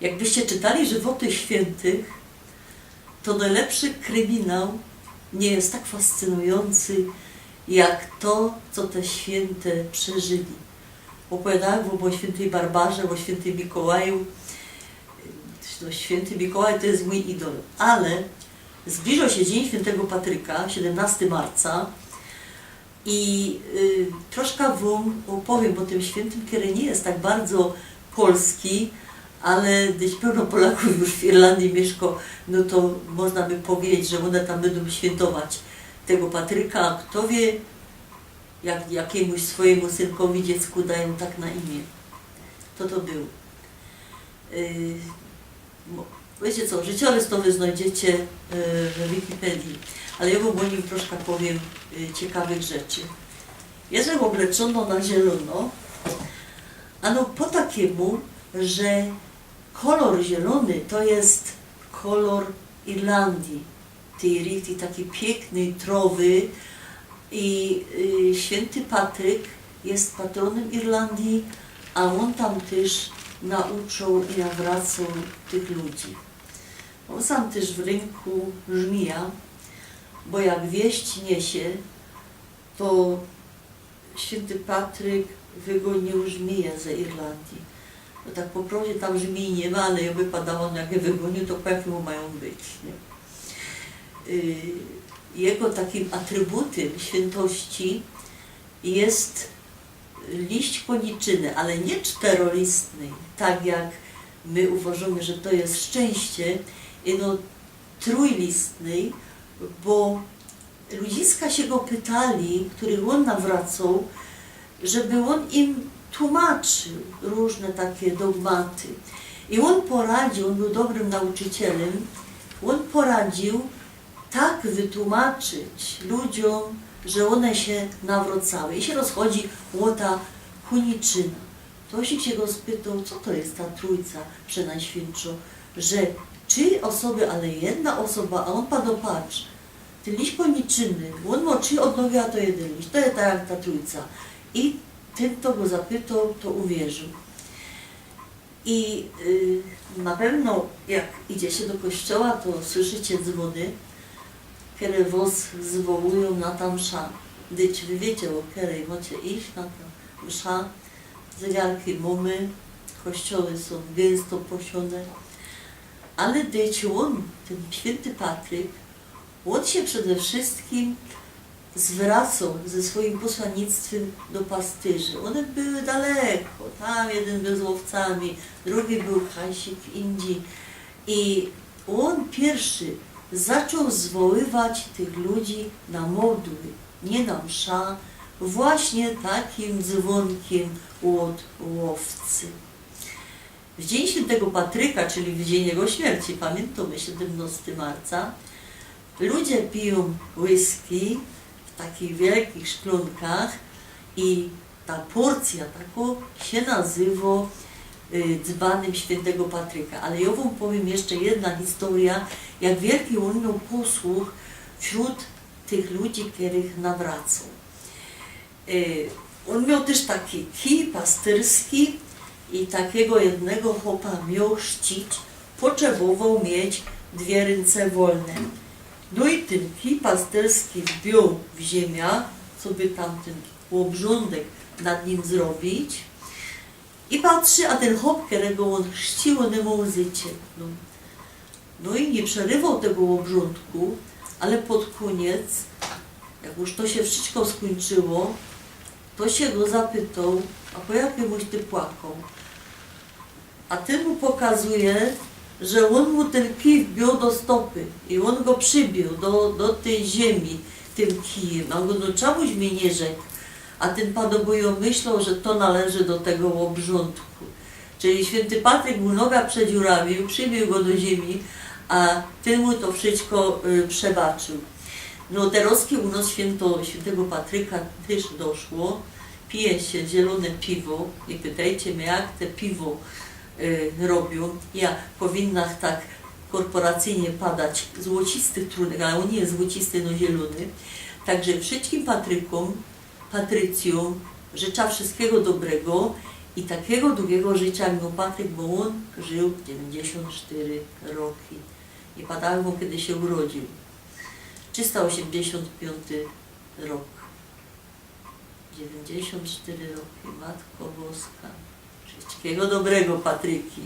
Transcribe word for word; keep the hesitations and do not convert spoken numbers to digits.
Jakbyście czytali żywoty świętych, to najlepszy kryminał nie jest tak fascynujący, jak to, co te święte przeżyli. Opowiadałam wam o świętej Barbarze, o świętym Mikołaju. No, święty Mikołaj to jest mój idol, ale zbliża się Dzień Świętego Patryka, siedemnasty marca. I y, troszkę wam opowiem o tym świętym, który nie jest tak bardzo polski, ale dość pełno Polaków już w Irlandii mieszka, no to można by powiedzieć, że one tam będą świętować tego Patryka. Kto wie, jak jakiemuś swojemu synkowi, dziecku dają tak na imię. Kto to był? Y, mo- Wiecie co, życiorys to wy znajdziecie y, w Wikipedii, ale ja wam o nim troszkę powiem y, ciekawych rzeczy. Jestem obleczona na zielono, ano po takiemu, że kolor zielony to jest kolor Irlandii, tej, tej takiej pięknej trowy i y, święty Patryk jest patronym Irlandii, a on tam też nauczał i nawracał tych ludzi. On sam też w rynku żmija, bo jak wieść niesie, to święty Patryk wygonił żmije ze Irlandii. No tak po prawdzie tam żmij nie ma, ale jakby padało, no jak je wygonił, to po jakiemu mają być, nie? Y, Jego takim atrybutym świętości jest liść koniczyny, ale nie czterolistny, tak jak my uważamy, że to jest szczęście, ino trójlistny, bo ludziska się go pytali, których on nawracał, żeby on im tłumaczył różne takie dogmaty. I on poradził, on był dobrym nauczycielem, on poradził tak wytłumaczyć ludziom, że one się nawracały. I się rozchodzi o ta koniczyna. Ktoś się go spytał, co to jest ta Trójca Przenajświętsza, że trzy osoby, ale jedna osoba, a on padł, patrz, ty liść koniczyny, on ma trzy odnogi, a to jeden liść, to jest tak jak ta Trójca. I ten, kto go zapytał, to uwierzył. I y, na pewno jak idzie się do kościoła, to słyszycie dzwony, które was zwołują na ta msza. Dyć wy wiecie, o której macie iść na ta msza. Zegarki mamy, kościoły są gęsto posione. Ale dyć on, ten święty Patryk, on się przede wszystkim zwracał ze swoim posłannictwem do pastyrzy. One były daleko, tam jeden był z owcami, drugi był kajsik indziej. I on pierwszy zaczął zwoływać tych ludzi na modły, nie na msza, właśnie takim dzwonkiem od owcy. W dzień świętego Patryka, czyli w dzień jego śmierci, pamiętamy, siedemnasty marca, ludzie piją whisky w takich wielkich szklonkach i ta porcja tako się nazywa y, dzbanym świętego Patryka. Ale ja wam powiem jeszcze jedna historia, jak wielki on miał posłuch wśród tych ludzi, których nawracał. Y, On miał też taki kij pasterski i takiego jednego chłopa miał chrzcić, potrzebował mieć dwie ręce wolne. No i ten kij pasterski wbił w ziemię, co by tam ten obrządek nad nim zrobić. I patrzy, a ten chłop, którego on chrzcił, on nie mógł zycie. No. No i nie przerywał tego obrządku, ale pod koniec, jak już to się wszystko skończyło, to się go zapytał, a po jakiemuś ty płakał? A ten mu pokazuje, że on mu ten kij wbił do stopy i on go przybił do, do tej ziemi tym kijem. A on go, no czemuś mi nie rzekł? A ten padobój myślał, że to należy do tego obrządku. Czyli święty Patryk mu noga przedziurawił, przybił go do ziemi, a ten mu to wszystko y, przebaczył. No terozki u nas święto świętego Patryka też doszło. Pije się zielone piwo. Nie pytajcie mnie, jak te piwo y, robią. Ja powinna tak korporacyjnie padać złocistych trunek, ale on nie jest złocisty, no zielony. Także wszystkim Patrykóm, Patrycjom życzę wszystkiego dobrego I takigo dugigo życiŏ miōł Patryk, bo ôn żył dziewiyńćdziesiōnt sztyry roki. Niy pamiyntam, bo kedy sie urodziył. Trzysta ôziymdziesiōnt piōnty rok. Dziewiyńćdziesiōnt sztyry roki, Matko Boska. Wszyjskigo dobrego, Patryki.